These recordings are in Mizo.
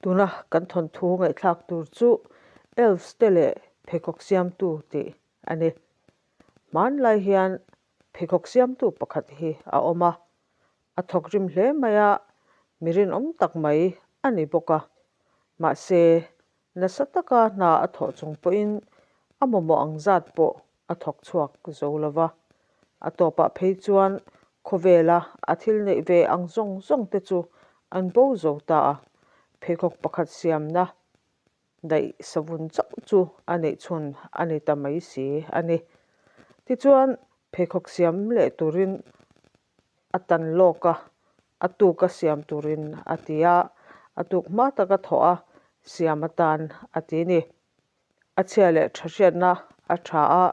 Tuna kan thawnthu ngaihthlak tur chu Elves te leh pheikhawk siamtu tih a ni. Hmanlai hian pheikhawk siamtu pakhat hi a awm a, a thawk rim hle mai a, mi rinawm tak mai a ni bawk a. Mahse, nasa taka hna a thawh chung pawhin a mamawh ang zat pawh a thawk chhuak zo lo va. A tawpah phei chuan khawvela a thil neih ve ang zawng zawng te chu an bo zo ta a, pheikhawk pakhat siamna daih savun chauh chu a neih chhun a ni ta mai si a ni. Tichuan, pheikhawk siam leh turin a tan lawk a, a tuka siam turin a ti a, a tuk hma taka thawh a siam atan a ti ni. A chhia leh tha hriatna a tha a,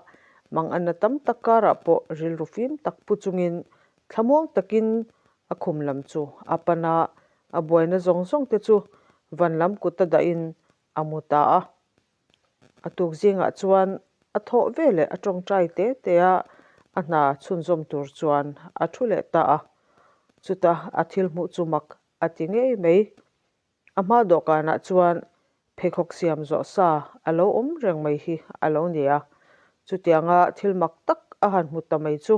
manganna tam tak karah pawh rilru fim tak pu chungin thlamuang takin a khum lam chu a pan a, a buaina zawng zawng te chu van lam kut a dahin a mu ta a. A tuk zingah chuan a thawh ve leh a tawngtai te te a, a hna chhunzawm tur chuan a thu leh ta a. Chuta a thil hmuh chu mak a ti ngei mai. A hma dawhkanah chuan pheikhawk siam zawh sa a lo awm reng mai hi a lo ni a, chutianga thil mak tak a han hmu ta mai chu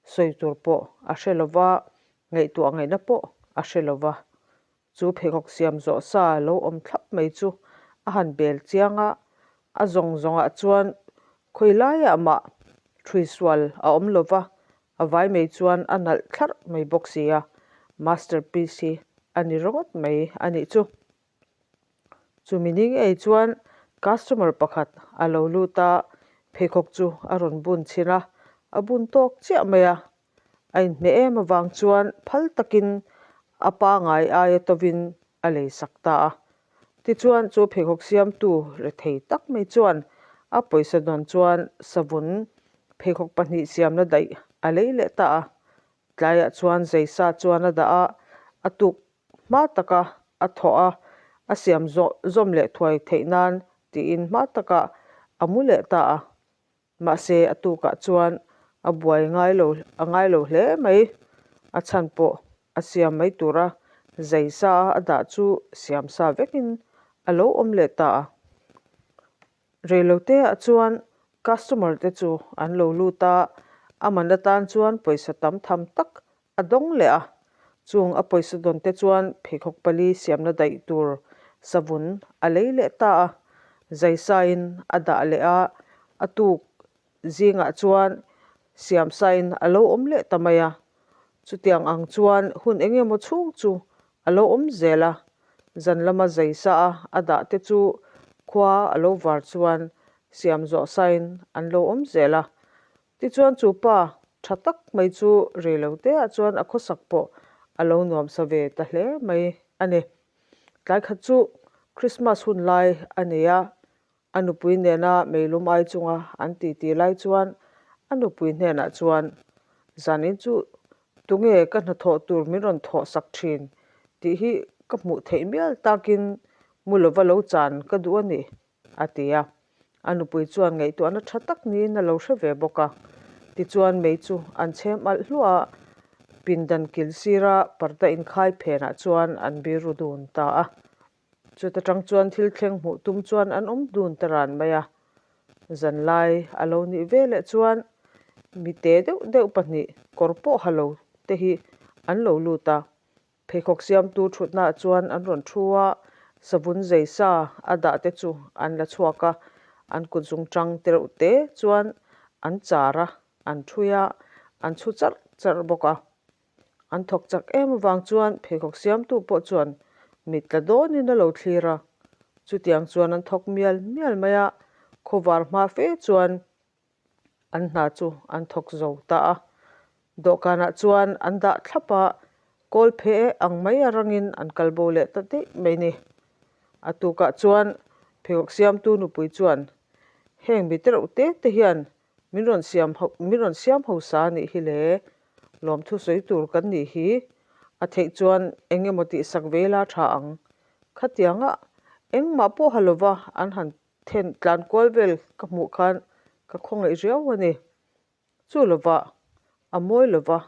sawi tur pawh a hre lo va, ngaihtuah ngaihna pawh a hre lo va. Chu pheikhawk siam zawh sa lo awm thlap mai chu a han bel chiang a, a zawng zawngah chuan khawi laiah mah ṭhui sual a awm lo va, A vai mai chuan a nalh thlarh mai bawk si a, masterpiece hi a ni ringawt mai a nih chu. Chumi ni ngei chuan customer pakhat a lo lut a, pheikhawk chu a rawn bun chhin a, a bun tawk chiah mai a. A inhmeh em avang chuan phal takin a pangai aia tovin a lei sak ta a. Tichuan chu pheikhawk siamtu rethei tak mai chuan a pawisa dawn chuan savun pheikhawk pahnih siamna daih a lei leh ta a. Tlaiah chuan zaisa chuan a dah a, a tuk hma taka a thawh a, a siam zawh zawm leh thuai theih nan tiin hma takah a mu leh ta a. Mahse a tukah chuan a buai ngai lo a ngai lo hle mai. A chhan pawh a siam mai tura zai sa a dah chu siam sa vekin a lo awm leh ta a. Reiloteah chuan customer te chu an lo lut a, a man atan chuan pawisa tam tham tak A dawng leh a, chung a pawisa dawn te chuan pheikhawk pali siamna daih tur savun a lei leh ta a, zaisain a dah leh a, a tuk zingah chuan siamsain a lo awm leh ta mai a. Chutiang ang chuan hun eng emaw chhung chu a lo awm zel a, zan lama zaisa a a dah te chu khua a lo var chuan siam zawh sain an lo awm zel a. Tichuan chu pa tha tak mai chu reiloteah chuan a khawsak pawh a lo nuamsa ve ta hle mai a ni. Tlai khat chu Christmas hun lai a nei a, a nupui nena meilum ai chunga an titi lai chuan a nupui hnenah chuan, Zanin chu tunge ka hnathawh tur min rawn thawh sak thin tih hi ka hmuh theih mial takin mu lova lo chan ka duh a ni a ti a. A nupui chuan ngaihtuahna tha tak niin a lo hre ve bawk a. Tichuan mei chu an chhem alh hluah a, pindan kil sira parda inkhai phenah chuan an biru dun ta a. Chuta tang chuan thil thleng hmuh tum chuan an awm dun ta ran mai a. Zanlai a lo nih veleh chuan mi te deuh deuh pahnih kawr pawh ha lo te hi an lo lut a. Pheikhawk siamtu thutnaah chuan an rawn thu a, savun zei sa a dah te chu an la chhuak a, an kut zung tang te reuh te chuan an char a, an thui a, an chhu charh charh bawk a. An thawk chak em avang chuan pheikhawk siamtu pawh chuan mit tla dawnin a lo thlir a, chutiang chuan an thawk mial mial mai a, khawvar hma fe chuan an hna chu an thawk zo ta a, dawhkanah chuan an dah thlap a, kawl phe ang mai a rangin an kal bo leh ta daih mai ni. A tukah chuan pheikhawk siamtu nupui chuan heng mi te reuh te te hian min rawn siam ho min rawn siam hausa a nih hi le, lawmthu sawi tur kan nih hi, a theih chuan eng emaw tihsak ve ila tha ang. Khatianga engmah pawh ha lova an han Then tlan kual vel ka hmuh khan ka khawngaih riau a ni. Chu lova, a mawi lova,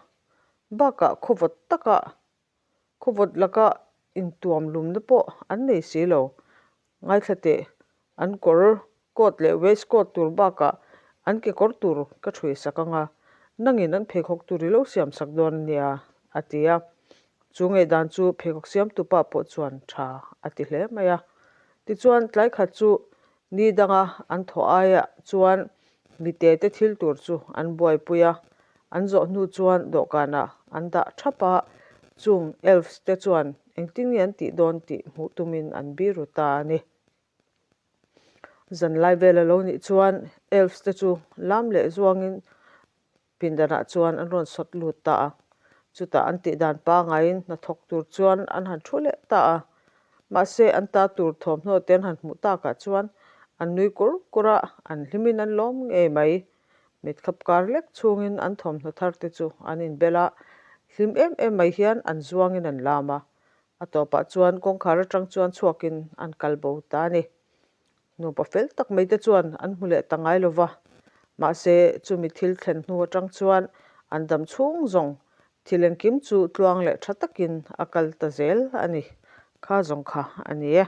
bakah khawvawt takah, khawvawt laka intuam lumna pawh an nei si lo. Ngaithla teh, an kawr coat leh waistcoat tur bakah an kekawr tur ka ṭhui sak ang a, nangin an pheikhawk tur i lo siam sak dawn a nia, a ti a. Chu ngaihdan chu pheikhawk siamtupa pawh chuan ṭha a ti hle mai a. Tichuan, tlai khat chu ni danga an thawh aiah chuan mite te thil tur chu an buaipui a, an zawh hnu chuan dawhkanah an dah thap a, chung elves te chuan engtin nge an tih dawn tih hmuh tumin an biru ta a ni. Zanlai vel a lo nih chuan elves te chu lam leh zuangin Pindanah chuan an rawn sawt lut ta a, chutah an tih dan pangaiin hnathawk tur chuan an han thu leh ta a. Mahse, an ta tur thawmhnaw te an han hmuh takah chuan an nui kur kur a, an hlimin an lawm ngei mai. Mitkhap kar lek chhungin an thawmhnaw thar te chu an inbel a, hlim em em mai hian an zuangin an lam a. A tawpah chuan kawngkhar atang chuan chhuakin an kal bo ta a ni. Nupa fel tak mai te chuan an hmu leh ta ngai lo va, mahse chumi thil thlen hnu atang chuan an dam chhung zawng thil engkim chu tluang leh tha takin a kal ta zel a ni. Kha zawng kha a ni e.